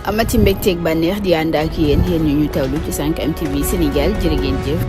amati mbégteeg bànneex di ànd ak yéen ñu tawlu ci 5M TV Sénégal jërë ngeen jëf.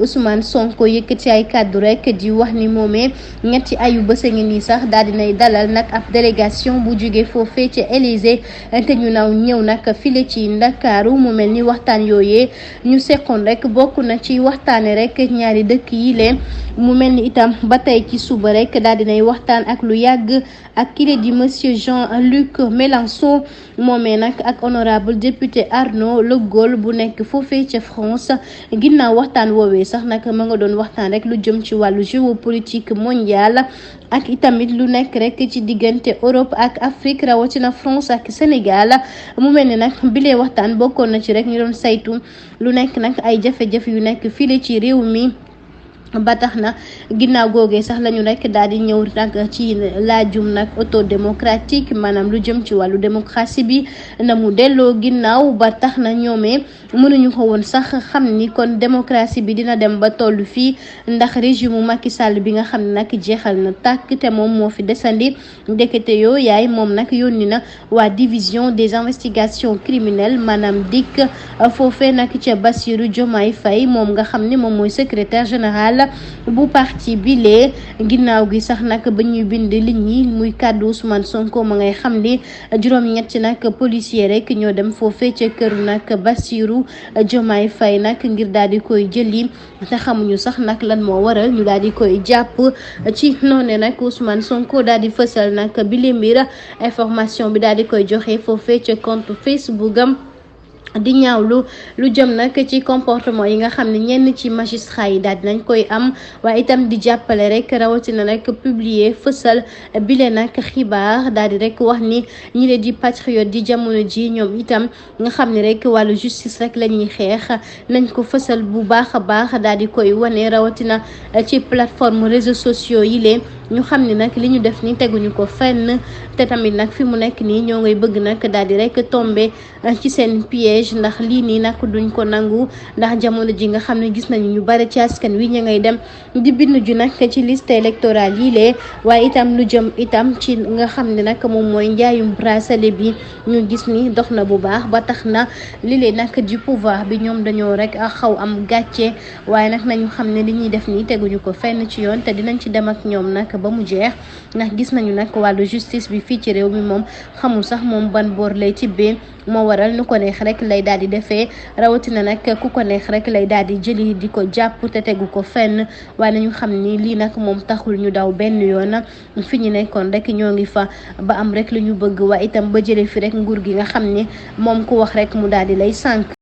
Ousmane Sonko yëkkati ay kàddu rek di wax ni moomee ñetti ayu bës a ngi nii sax daal dinay dalal nag ab délégation bu jóge foofee ci Élysée te ñu naw ñëw nag file ci Ndakaaru mu mel ni waxtaan yooyee ñu seqoon rek bokk na ci waxtaane rek ñaari dëkk yi leen mu mel ni itam ba tey ci suba rek daal dinay waxtaan ak lu yàgg ak kile di monsieur Jean-Luc Mélenchon moomee nag ak honorable député Arnaud Le Gall bu nekk foofee ca France ginnaaw waxtaan woowee sax nag ma nga doon waxtaan rek lu jëm ci wàllu géopolitique mondiale ak itamit lu nekk rek ci diggante Europe ak Afrique rawatina France ak Sénégal mu mel ni nag bilee waxtaan bokkoon na ci rek ñu doon saytu lu nekk nag ay jafe-jafe yu nekk file ci réew mi. ba tax na ginnaaw googee sax lañu rek daal di ñëw nag ci laajum nag auto démocratique maanaam lu jëm ci wàllu démocratie bi na mu delloo ginnaaw ba tax na ñoomee mënuñu ko woon sax xam ni kon démocratie bi dina dem ba toll fii ndax régime Macky Sall bi nga xam ne nag jeexal na tàkk te moom moo fi desandi ndekete yoo yaay moom nag yónni na waa division des investigations criminelles maanaam DIC foofee nag ca Bassirou Diomaye Faye moom nga xam ni moom mooy secrétaire général bu parti bile ginnaaw gi sax nag ba ñuy bind liñ ñi muy kàddu Ousmane Sonko ma ngay xam li juróom-ñetti nag policier rek ñoo dem foofee ca këru nag Bassirou Diomaye Faye nag ngir daal di koy jëli te xamuñu sax nag lan moo waral ñu daal di koy jàpp ci noone nag Ousmane Sonko daal di fësal nag bile mbir information bi daal di koy joxe foofee ca compte Facebook am di ñaawlu lu jëm nag ci comportement yi nga xam ne ñenn ci magistrat yi daal dinañ koy am waaye itam di jàppale rek rawatina nag publier fësal bile nag xibaar daal di rek wax ni ñi leen di patriote di jamono ji ñoom itam nga xam ne rek wàllu justice rek la ñuy xeex nañ ko fësal bu baax a baax daal di koy wane rawatina ci plateforme réseaux sociaux yi leen ñu xam ni nag li ñu def ni teguñu ko fenn te tamit nag fi mu nekk nii ñoo ngay bëgg nag daal di rek tombé ci seen piège ndax lii nii nag duñ ko nangu ndax jamono ji nga xam ne gis nañu ñu bari ci askan wi ñu ngay dem di bind ju nag ci liste électorale yi lee waaye itam lu jëm itam ci nga xam ne nag moom mooy njaayum bracelet bi ñu gis ni dox na bu baax ba tax na li lee nag du pouvoir bi ñoom dañoo rek xaw am gàcce waaye nag nañu xam ne li ñuy def nii teguñu ko fenn ci yoon te dinañ ci dem ak ñoom nag ba mu jeex ndax gis nañu nag wàllu justice bi fii ci réew mi moom xamul sax moom ban boor lay tibbee moo waral nu ko neex rek lay daal di defee rawatina nag ku ko neex rek lay daal di jëli di ko jàpp te tegu ko fenn waaye nañu xam ni lii nag moom taxul ñu daw benn yoon fi ñu nekkoon rek ñoo ngi fa ba am rek lu ñu bëgg waaye itam ba jëlee fi rek nguur gi nga xam ni moom ku wax rek mu daal di lay sànk